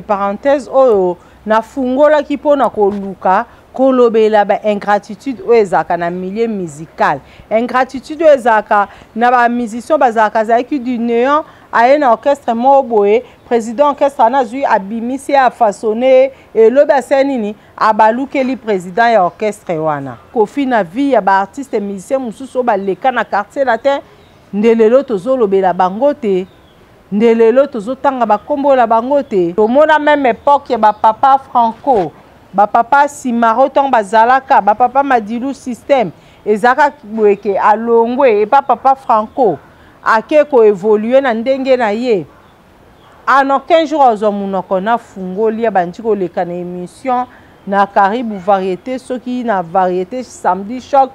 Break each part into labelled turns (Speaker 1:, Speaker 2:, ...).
Speaker 1: Parenthèse oyo nafungolaki mpo na koluka kolobela ba ingratitude oyo ezalaka na milieu musical. Ingratitude oyo ezalaka na ba musiciens bazalaka azalaki du néant, aye na orchestre moko boye, président orchestre wana azwi abimisi ye afaçonne ye, elobi asali nini, abalukeli président ya orchestre wana. Koffi na vie ya ba artistes musiciens mosusu oyo baleka na quartier latin, nde lelo tozolobela bango te. Nde lelo tozotanga bakombo na bango te. Tomona meme epoque ya ba papa Franco, ba papa Simaro ntango bazalaka, ba papa Madilu système ezalaka boye ke alongwe epa papa Franco ake ko évoluer na ndenge na ye. En aucun jour azwa monoko na fungoli abandi koleka na émission na Karibu Variété, soki na Variété samedi choc,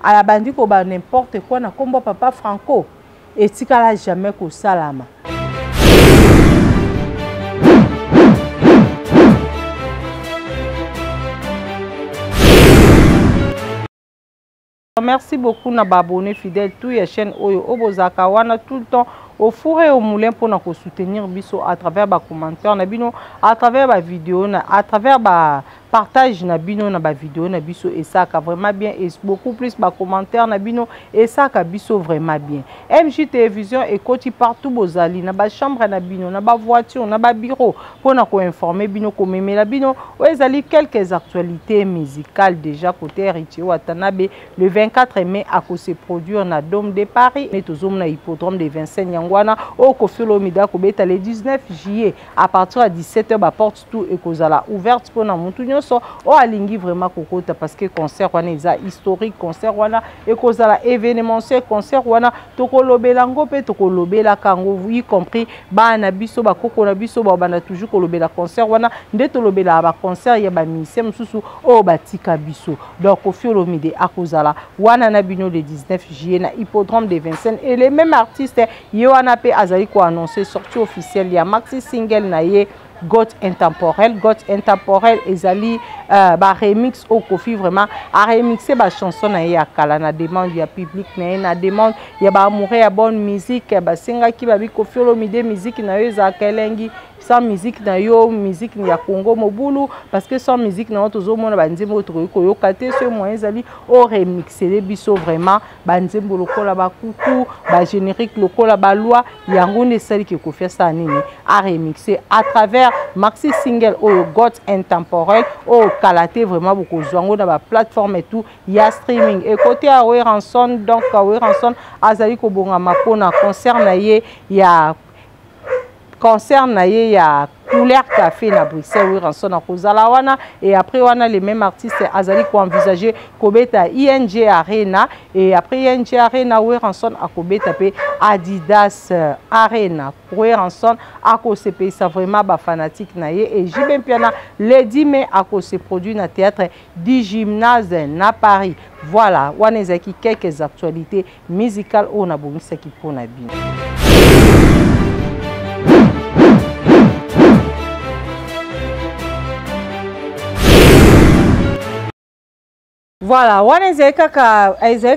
Speaker 1: abandi koba n'importe quoi na kombo papa Franco. Etikala jamais kosalama. Merci beaucoup na ba abonnés fidèles tout ya chaîne oyo obozaka wana tout le temps au four et au moulin pour na ko soutenir biso à travers ba commentaires na bino, à travers ba vidéos na, à travers ba partage na bino na ba vidéos na biso, et ça ka vraiment bien, et beaucoup plus ba commentaires na bino, et ça ka biso vraiment bien. MJ Télévision et koti partout bozali na ba chambre na bino, na ba voiture, na ba bureau pour na ko informer bino, ko memela bino oyo ezali quelques actualités musicales déjà côté Héritier Watanabe. Le 24 mai a ko se produire na Dôme de Paris, mais tozomona hippodrome de Vincennes yango wana oyo Koffi Olomide akobeta le 19 juillet à partir ya 17 heures, ba porte tout ekozala ouverte mpona mutu nyonso oyo alingi vraiment kokota, parce que concert wana eza historique, concert wana ekozala événementiel, concert wana tokolobela yango mpe tokolobelaka yango, y compris bana na biso, bakoko na biso babanda toujours kolobela concert wana, nde tolobelaka ba concert ya ba musicien mosusu oyo batika biso. Donc Koffi Olomide akozala wana na bino le 19 juillet na hippodrome de Vincennes, et les mêmes artistes ye wana pe azali ko annoncer sortie officielle ya maxi single na ye Got Intemporel. Got Intemporel ezali ba remix au Koffi vraiment a remixé ba chanson na ye ya kala na demande ya public na ye, na demande ya ba amoureux ya bonne musique, ba sengaki ba bi Koffi Olomide musique na yo ezalaka elengi, sans musique na yo musique ya Congo mobulu, parce que sans musique na yo tozomona ba nzembo oyo tokoki koyoka te. Ce moyen ezali o remixer biso vraiment ba nzembo lokola ba kuku, ba générique lokola ba loi, yango nde esali ke Koffi asala nini, a remixer à travers maxi single oyo Got Intemporel oyo kala te vraiment bokozwa yango na ba plateforme et tout ya streaming. Et côté ya Werrason, donc Werrason azali kobongama mpona concert na ye ya concert na ye ya Couleur Café na Bruxelles. Werrason akozala wana, et après wana les mêmes artistes azali ko envisager kobeta ING Arena, et après ING Arena Werrason akobeta pe Adidas Arena. Werrason akosepelisa vraiment ba fanatique na ye, et JB Mpiana le 10 mai akose produit na théâtre du gymnase na Paris. Voilà, wana ezalaki quelques actualités musicales oyo nabongisaki mpona bino. Voilà, wana ezali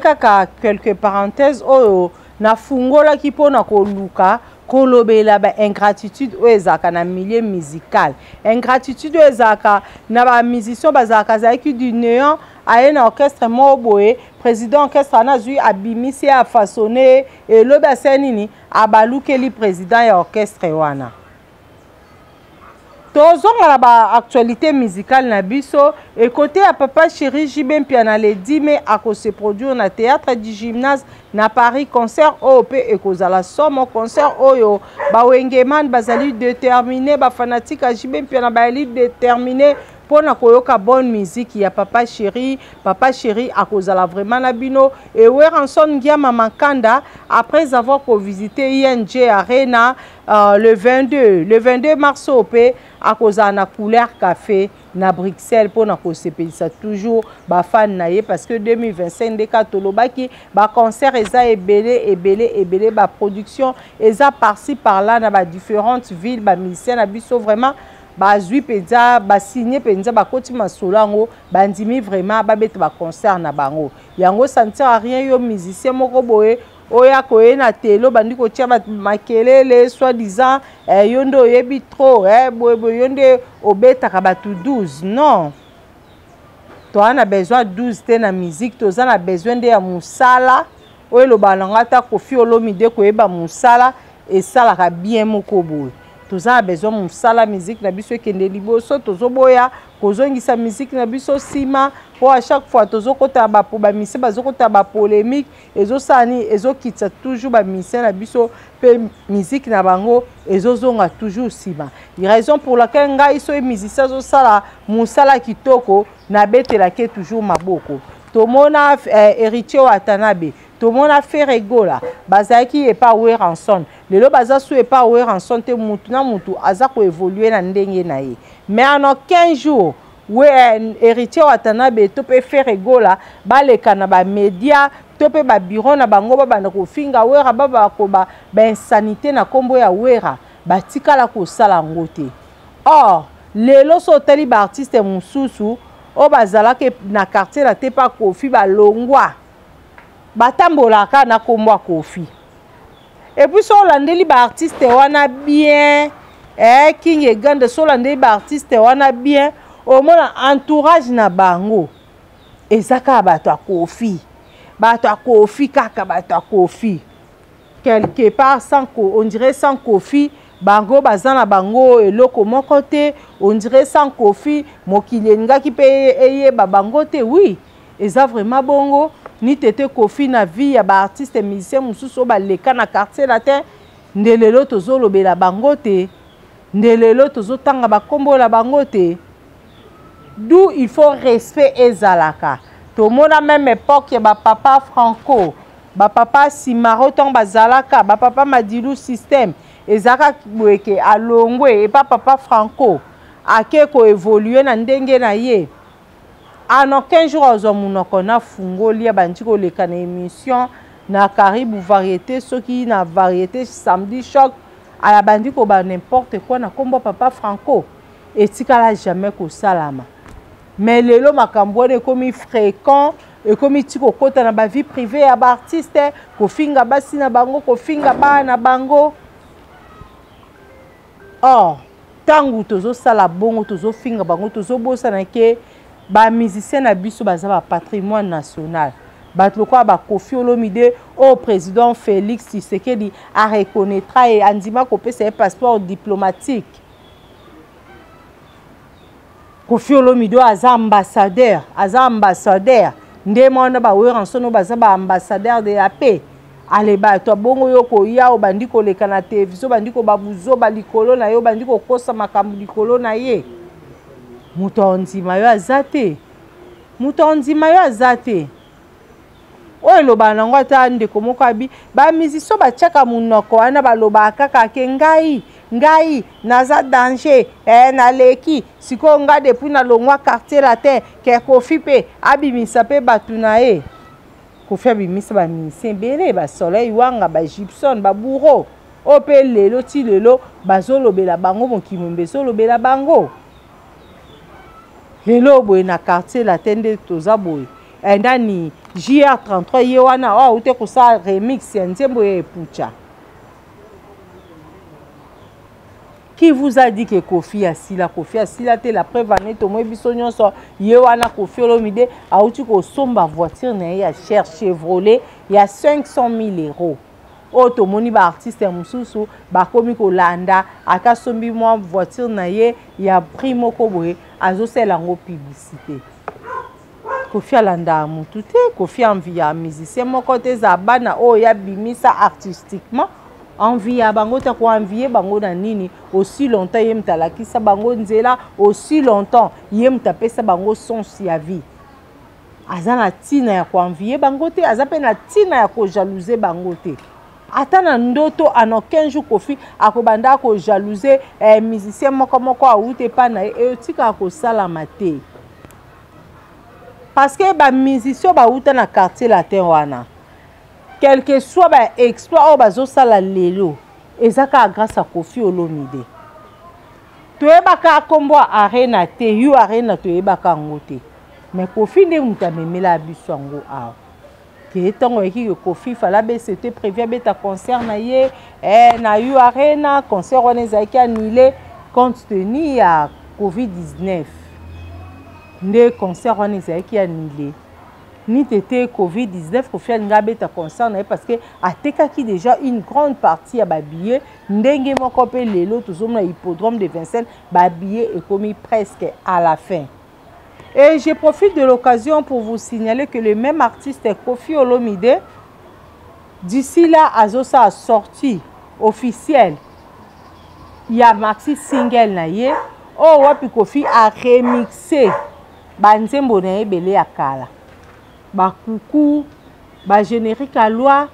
Speaker 1: kaka quelques parenthèses oyo nafungolaki mpona koluka kolobela ba ingratitude oyo ezalaka na milieu musical. Ingratitude oyo ezalaka na ba musiciens bazalaka azalaki du néant, aye na orchestre moko boye, président orchestre wana azwi abimisi ye afaçonne ye, elobi asali nini, abalukeli président ya orchestre wana. Tozonga na ba actualité musicale na biso, et côté ya papa chéri JB Mpiana le 10 mai ako se produire na théâtre du gymnase na Paris. Concert oyo pe ekozala somo, concert oyo ba Wengeman bazali déterminé, ba fanatique ya JB Mpiana bazali déterminé mpona koyoka bonne musique ya papa chéri. Papa chéri akozala vraiment na bino. Et Werrason Ngiama Mankanda, après avoir ko visité ING Arena, le 22 mars oyo pe akozala na Couleur Café na Bruxelles mpona kosepelisa toujours ba fan na ye, parce que 2025 nde kaka tolobaki ba concert eza ebele, ebele, ebele, ba production eza par-ci par-là na ba différentes villes. Ba musiciens na biso vraiment bazwi mpenza, basigne mpenza, bakoti masolo yango, bandimi vraiment babeta ba concert na bango. Yango ça ne sert à rien yo musicien moko boye Oya koye na tele, obandi kotia makelele, soi disant yo nde oyebi trop, boye boye, yo nde obetaka bato 12. Non, toza na besoin 12 te na musique, toza na besoin nde ya mosala. Oyo elobaka nango ata Koffi Olomide, koyeba mosala esalaka bien moko boye. Toza na besoin mosala, musique na biso ekende liboso. Tozoboya kozongisa musique na biso nsima, mpo à chaque fois tozokota bamusiciens, bazokota bapolémique, ezosala nini? Ezokitisa toujours bamusiciens na biso, mpe musique na bango ezozonga toujours nsima. Raison pour laquelle ngai, soki musicien azosala mosala kitoko, nabetelaki toujours maboko. Tomona Héritier Watanabe, tomona Ferre Gola, bazalaki epa Werrason, lelo baza su epa Werrason te. Mutu na mutu aza koévoluer na ndenge na ye, mais en 15 jours we Héritier Watanabe to mpe Ferre Gola baleka na bamédia to mpe babureau na bango, babanda kofinga Wera, babanda koba bainsanité na nkombo ya Wera, batikala kosala yango te. Or lelo so otali baartiste mosusu oyo bazalaki na Quartier Latin mpa Koffi, balongwa, batambolaka na nkombo ya Koffi. Et puis so olandeli baartiste wana bien, King Egande, so olandeli baartiste wana bien, omona entourage na bango eza kaka bato ya Koffi, bato ya Koffi, kaka bato ya Koffi. Quelque part, sans, on dirait sans Koffi bango baza na bango eloko moko te. On dirait sans Koffi mokili elingaki mpe eyeba bango te. Oui, eza vraiment bongo. Ni tete Koffi na vie ya baartiste musicien mosusu oyo baleka na Quartier Latin, nde lelo tozolobela bango te, nde lelo tozotanga bakombo na bango te. D'où il faut respect ezalaka. Tomona même époque ya bapapa Franco, bapapa Simaro, ntango bazalaka bapapa Madilu, système ezalaka boye ke alongwe epa papa Franco, ake koévoluer na ndenge na ye. En aucun jour azwa monoko na fungoli, abandi koleka na émission na Karibu Variété, soki na Variété Samedi Choc, abandi koba n'importe quoi na nkombo papa Franco. Etikala jamais kosalama. Mais lelo makambo wana ekomi fréquent, ekomi ti kokɔta na bavie privée ya baartiste, kofinga basi na bango, kofinga bana na bango. Or ntango tozosala bongo, tozofinga bango, tozobosana ke bamusicien na biso baza bapatrimoine national. Bato lokola baKoffi Olomide oyo président Félix Tshisekedi areconnaîtra ye, andima kopesa ye passeport diplomatique. Koffi Olomide oyo aza ambassadeur, aza ambassadeur nde mwana baWerrason oyo baza baambassadeur de la paix. Ale bato abongo, yo koya, obandi koleka na télévision, obandi kobabuzoba likolo na ye, obandi kokosa makambo likolo na ye, moto andima yo aza te, moto andima yo aza te. Oyo elobaka nango ata ndeko moko abi, bamusicien batiaka monoko wana, balobaka kaka ke ngai naza danger, naleki sikoyo ngai depuis nalongwa Quartier Latin, ke Koffi mpe abimisa mpe bato na ye. Koffi abimisa bamusicien ebele, baSoleil Wanga, baGibson, babouro oyo mpe lelo ti lelo bazolobela bango, mokili mombe ezolobela bango lelo boye na Quartier Latin. Nde toza boye, nani JR33 ye wana oyo auti kosala remix ya nzembo ya Epucha. Qui vous a dit que Koffi asila? Koffi asila te. La preuve ane, tomoi biso nyonso, ye wana Koffi Olomide auti kosomba voiture na ye ya cher, Chevrolet ya 500 000 euros, oyo tomoni baartiste mosusu bakomi kolanda. Akasombi mwa voiture na ye ya prix moko boye, azosalela yango publicité. Koffi alandaka motu te. Koffi envie ya musicien moko te. Eza bana oyo abimisa artistiquement, envie ya bango te. Koenvier bango na nini? Aussi longtemps ye moto alakisa bango nzela, aussi longtemps ye moto apesa bango sens ya vie, aza na ntina ya koenvier bango te, aza mpe na ntina ya kojalouser bango te. Ata na ndoto, en aucun jour Koffi akobanda kojalouser musicien moko moko awuti epai na ye. Etikaka kosalama te, parce que bamusicien bawuta na Quartier Latin wana, quel que soit baexploit oyo bazosala lelo, eza kaka grâce à Koffi Olomide. Toyebaka nkombo ya Arena te, U Arena, toyebaka yango te, mais Koffi nde moto amemela biso yango awa. Ke ntango ayaki ke Koffi fallait abe, c'était prévu abeta concert na ye eh, na U Arena. Concert wana ezalaki annulé compte tenu ya COVID-19. Nde concert wana ezalaki annulé ni tete COVID-19. Koffi alingi abeta concert na ye parce que atekaki déjà une grande partie ya babillet. Ndenge moko mpe lelo tozomona hippodrome de Vincennes, babillet ekomi presque à la fin. Et je profite de l'occasion pour vous signaler que le même artiste Koffi Olomide, d'ici là azosala sortie officielle ya maxi single na ye, oyo wapi Koffi aremixé banzembo na ye ebele ya kala, bakuku, bagénérique ya loi,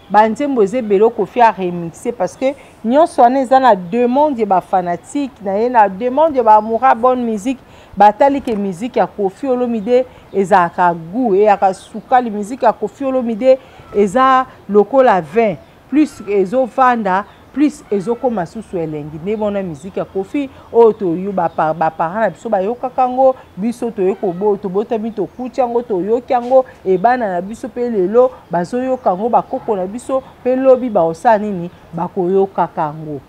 Speaker 1: banzembo eza ebele. Koffi aremixé parce que nyonso wana eza na demande ya bafanatique na ye, na demande ya baamoureux bonne musique. Batali ke musique ya Koffi Olomide ezalaka goût, eyaka sukali. Musique ya Koffi Olomide eza lokola vin, plus ezovanda, plus ezokóma susu elengi. Nde mona musique ya Koffi oyo toyo baparent na biso bayokaka yango, biso toye tobotami, tokuti yango, toyoki yango, ebana na biso mpe lelo bazoyoka yango, bakoko na biso mpe lobi baosala nini, bakoyokaka yango.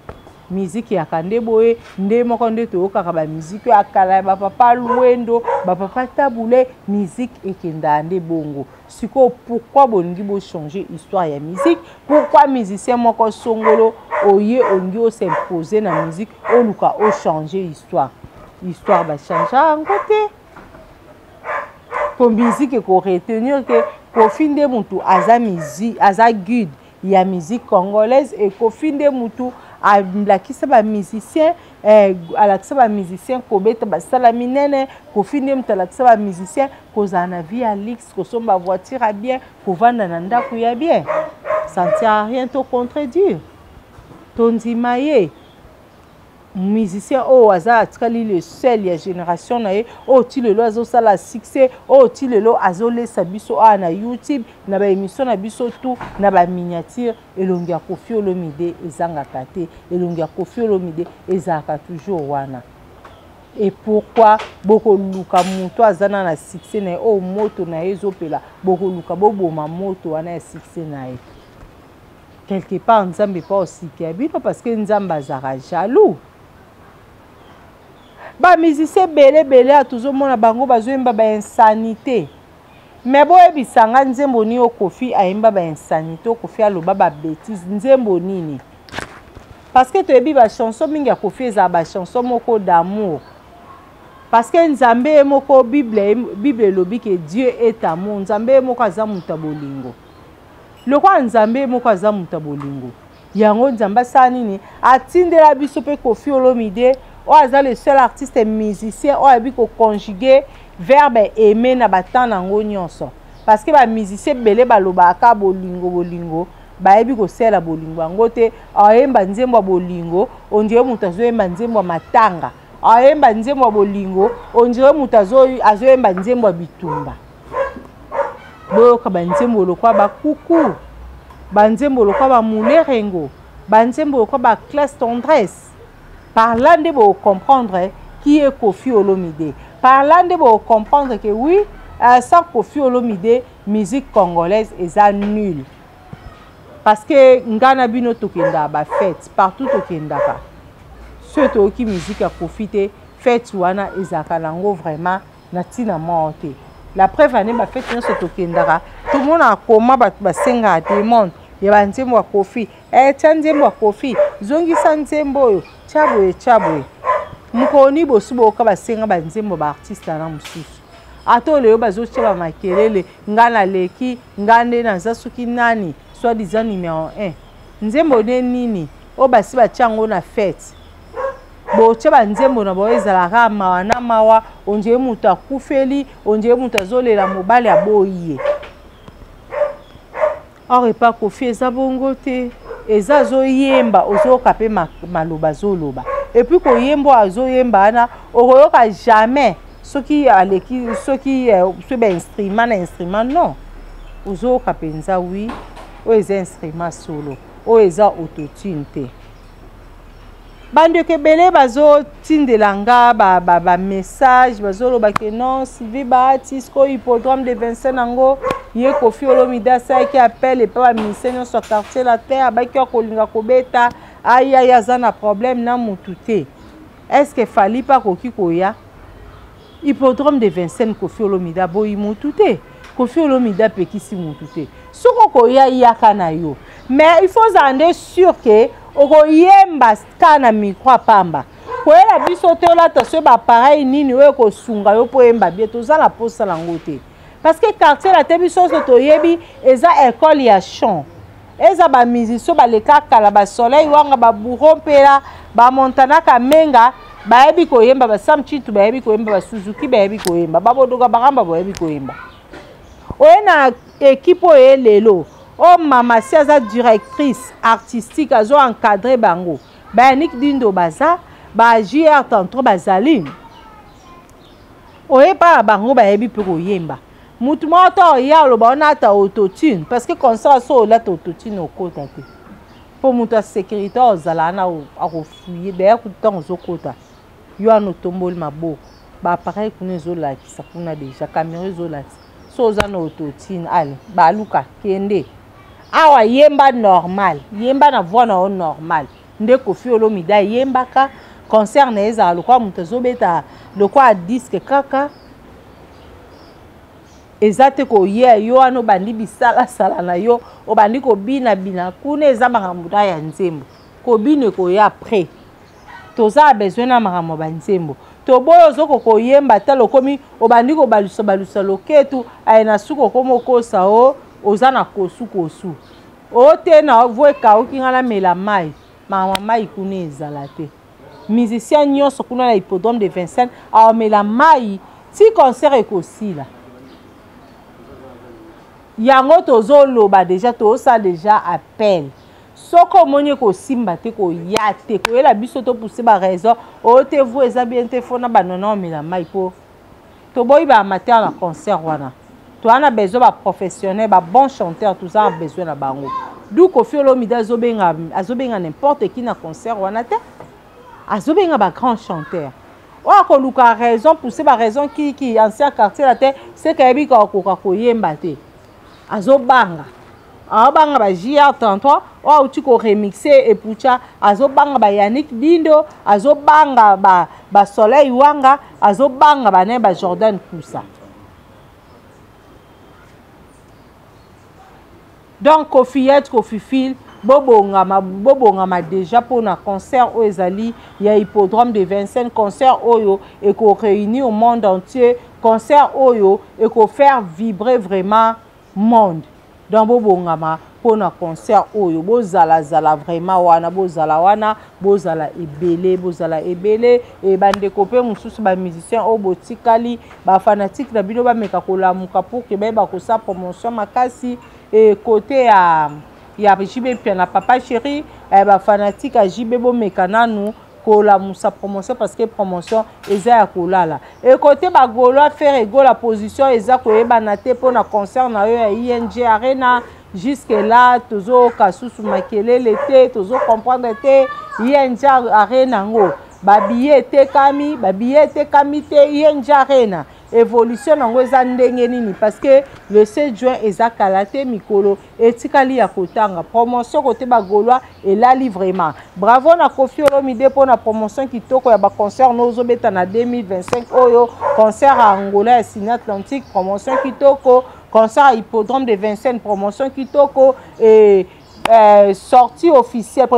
Speaker 1: Miziki yaka nde boye, nde moko nde toyokaka bamiziki oyo ya kala ya bapapa Lwendo, bapapa Tabu Ley. Miziki ekendaka nde bongo. Sikoyo pourquoi bolingi bochange histoire ya musique? Pourquoi musicien moko songolo oye olingi os'impose na musique, oluka ochange histoire? Histoire bachange yango te, po musique ekoretenir ke Koffi nde mutu aza musique, aza guide ya musique congolaise, e Koffi nde mutu alakisa bamusicien alakisa bamusicien kobeta basala minene. Koffi nde mutu alakisa bamusicien kozala na vie ya luxe, kosomba voiture ya bien, kovanda na ndako ya bien. Ça ne sert à rien to contredire, tondima ye. Musicien oyo aza atikali le seul ya génération na ye oyo ti lelo azosala succès, oyo ti lelo azolesa biso awa na YouTube, na baémission na biso tout, na baminiature, elongi ya Koffi Olomide ezangaka te, elongi ya Koffi Olomide ezalaka toujours wana. Et pourquoi bokoluka moto aza na succès na ye, oyo moto na ye ezopela, bokoluka boboma moto wana ya succès na ye? Quelque part Nzambe mpo osiki ya bino, parce que Nzambe azalaka jaloux. Bamusicien ebele ebele ya tozomona bango bazoyemba bainsanité, mais boyebisanga nzembo nini oyo Koffi ayemba bainsanité, oyo Koffi aloba babêtise? Nzembo nini? Parce que toyebi bachanson mingi ya Koffi ezala bachanson moko d'amour, parce que Nzambe ye moko, Bible elobi ke Dieu est amour. Nzambe ye moko aza moto ya bolingo. Lokola Nzambe ye moko aza moto ya bolingo, yango Nzambe asala nini? Atindela biso mpe Koffi Olomide, oyo aza le seul artiste musicien oyo ayebi koconjugue verbe aimer na batemps na yango nyonso, parce que bamusicien ebele balobaka bolingo, bolingo, bayebi kosalela bolingo yango te. Ayemba nzembo ya bolingo, on dirait moto azoyemba nzembo ya matanga. Ayemba nzembo ya bolingo, on dirait moto azoyemba nzembo ya bitumba. Boyoka banzembo lokwa bakuku, banzembo lokwa bamulerengo, banzembo lokwa baclasse tendresse. Par là nde bocomprendre qui est Koffi Olomide. Par là nde bocomprendre que oui, sans Koffi Olomide, musique congolaise eza nulle, parce que ngai na bino tokendaka bafête partout, tokendaka, soki toyoki musique ya Koffi te, fête wana ezalaka nango vraiment na ntina moko te. La preuve ane, bafête nyonso tokendaka, tomonaka koma bato basengaka demande ya banzembo ya Koffi. Tia nzembo ya Koffi, zongisa nzembo oyo, tia boye, tia boye. Mokolo nini bosu boyoka basenga banzembo baartiste wana mosusu? Ata oyo lelo bazotia bamakelele, nga naleki, nga nde naza soki nani, soit disant numéro 1, nzembo nde nini oyo basi batia yango na fête? Botia banzembo na bango ezalaka mawa na mawa, on dirait moto akufeli, on dirait moto azolela mobali aboyi ye. Or epa Koffi eza bongo te. Eza azoyemba, ozoyoka mpe maloba azoloba, et puis koyemba oyo azoyemba wana, okoyoka jamais soki aleki, soki bainstrument na instrument. Non, ozoyoka mpenza wi oyo eza instrument solo, oyo eza autotune te. Bandeko ebele bazotindela nga bamessage, ba bazoloba ke non, Sylvie Bahati, sikoyo hippodrome de Vincennes yango Ye Koffi Olomide asalaki appel epa ba musiciens nyonso ya Quartier Latin, abaki akolinga kobeta, aya ye aza na problème na mutu te. Est-ce que Fally mpe akoki koya Hippodrome de Vincennes? Koffi Olomide aboyi mutu te, Koffi Olomide apekisi mutu te. Soki okoya, yaka na yo, mais il faut ozala nde sûr ke okoyemba kaka na micro apamba. Koyela biso te olata soki baappareil nini oyo ekosunga yo mpo oyemba bien, toza na mposa nango te, parce que Quartier Latin, biso nyonso toyebi, eza école ya chant. Eza bamusicien baleka kala, basoleil wanga, babouro mpela, bamontana kamenga bayebi koyemba, basam Tshintu bayebi koyemba, basuzuki bayebi koyemba, babodoka baramba bayebi koyemba. Oye na équipe oyo ye lelo oyo mama si aza directrice artistique, azo encadre bango, bayanik Dindo baza, ba JR tantro bazali, oyeba na bango bayebi mpe koyemba. Mutu moko to oya oloba wana ata autotune, parce que concert so olata autotune okota te, mpo moto ya sécurité ozala wana akofuye. D'ailleurs kutu ntango ozokota yo wana otomboli maboko, baappareil kuna ezolakisa, kuna déjà caméra ezolakisa so oza na autotune. Ale baluka kende awa, yemba normal, yemba na voix na yo normal. Nde Koffi Olomide ayembaka, concert na ye ezala lokola moto azobeta lokola disque kaka. Eza te koyea yo wana obandi bisalasala na yo, obandi kobinabina kuna. Eza makambo na ya nzembo, kobina ekoya après. Toza na besoin na makambo ya banzembo. Toboyi ozokoka koyemba te, lokomi obandi kobalusa balusa loketu aye na suka okoma okosa o oza na kosu kosu o te na voix ekauki, nga namela mai. Makambo mai kuna ezala te. Musicien nyonso kuna na Hippodrome de Vincennes aomela mai ti concert ekosila. Yango tozoloba déjà, tozosala déjà appel. Soki omoni ekosimba te, koya te koyela biso topuse baraison oyo te. Voix eza bien te, fona banona omela mai, mpo toboyi baamateur na concert wana. Toza na besoin baprofessionnel, babon chanteur, toza na besoin na bango. Du Koffi Olomide azobenga, azobenga n'importe qui na concert wana te, azobenga bagrand chanteur. Oyo akoluka raison, pousse baraison kiki ancien Quartier Latin, seke ayebi kokoka koyemba te, azobanga, azobanga ba JR 33 oyo auti koremixe epucha, azobanga ba Yannick Dindo, azobanga basoleil ba wanga, azobanga bane ba Jordan Kusa. Donc Kofiyete, Kofifile, bobongama, bobongama déjà mpona concert oyo ezali ya Hippodrome de Vincennes, concert oyo ekoréunir au monde entier, concert oyo ekofaire vibrer vraiment monde. Donc bobongama mpona concert oyo, bozalazala vraiment wana, bozala wana, bozala ebele, bozala ebele. E bandeko mpe mosusu bamusicien oyo botikali, bafanatike na bino bameka kolamuka pour ke bayeba kosala promotion makasi. E côté ya JB Mpiana, papa chéri, eh, bafanatike ya JB bomeka nanu kolamusa promotion, parce que promotion eza ya kolala. Ekote bagaulois, Ferre Gola, position eza koyebana te mpona concert na yo ya ING Arena. Jusque là tozoyoka susu makelele te, tozocomprendre te. ING Arena yango, babillet etekami, babillet etekami te? ING Arena, évolution nango eza ndenge nini? Parce que le 7 juin eza kala te, mikolo etikali ya kotanga. Promotion kote bagaulois elali vraiment. Bravo na Koffi Olomide mpona promotion kitoko ya baconcert no ozobeta na 2025 oyo. Concert ya Angola ya Ciné Atlantique, promotion kitoko. Concert ya Hippodrome de Vincennes, promotion kitoko. E sortie officielle,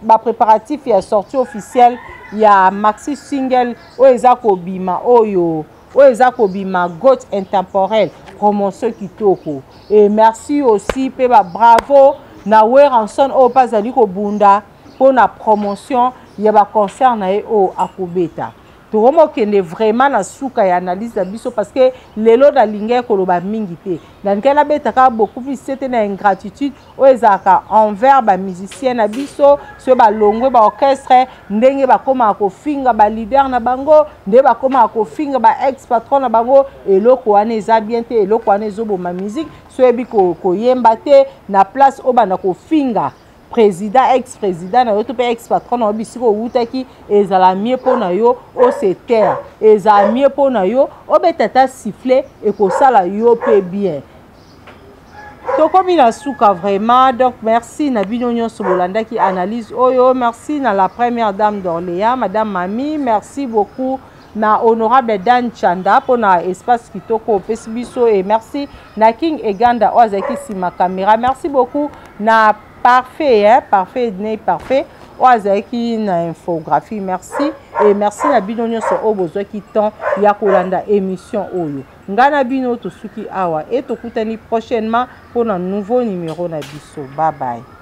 Speaker 1: bapréparatif ya sortie officielle ya maxi single oyo eza kobima, oyo eza kobima, Goat Intemporel, promotion kitoko. Et merci aussi mpe babravo na Werrason oyo mpe azali kobunda mpona promotion ya baconcert na ye oyo akobeta. Tokomokende vraiment na suka ya analyse na biso, parce que lelo nalingaki koloba mingi te, nalingaki nabetaka beaucoup plus te na ingratitude oyo ezalaka envers bamusicien na biso. Soki balongwe baorchestre, ndenge bakómaka kofinga baleader na bango, nde bakómaka kofinga baex patron na bango. Eloko wana eza bien te, eloko wana ezoboma musique. So oyebi koyemba te, na place oyo banda kofinga président, ex président na yo to mpe ex patron na yo bisika owutaki, ezala mieux mpo na yo ose taire, ezala mieux mpo na yo obeta ata sifflet, ekosala yo mpe bien. Tokomi na suka vraiment. Donc merci na bino nyonso bolandaki analyse oyo. Merci na la première dame d'Orléans, madame Mami. Merci beaucoup na honorable Dan Chanda mpona espace kitoko opesi biso, et merci na King Eganda oyo azalaki nsima caméra. Merci beaucoup na Parfait, hein? Parfait, né Parfait oyo azalaki na infographie. Merci et merci na bino nyonso oyo bozwaki temps ya kolanda émission oyo. Ngai na bino tosuki awa e tokutani prochainement mpona nouveau numéro na biso. Bye bye.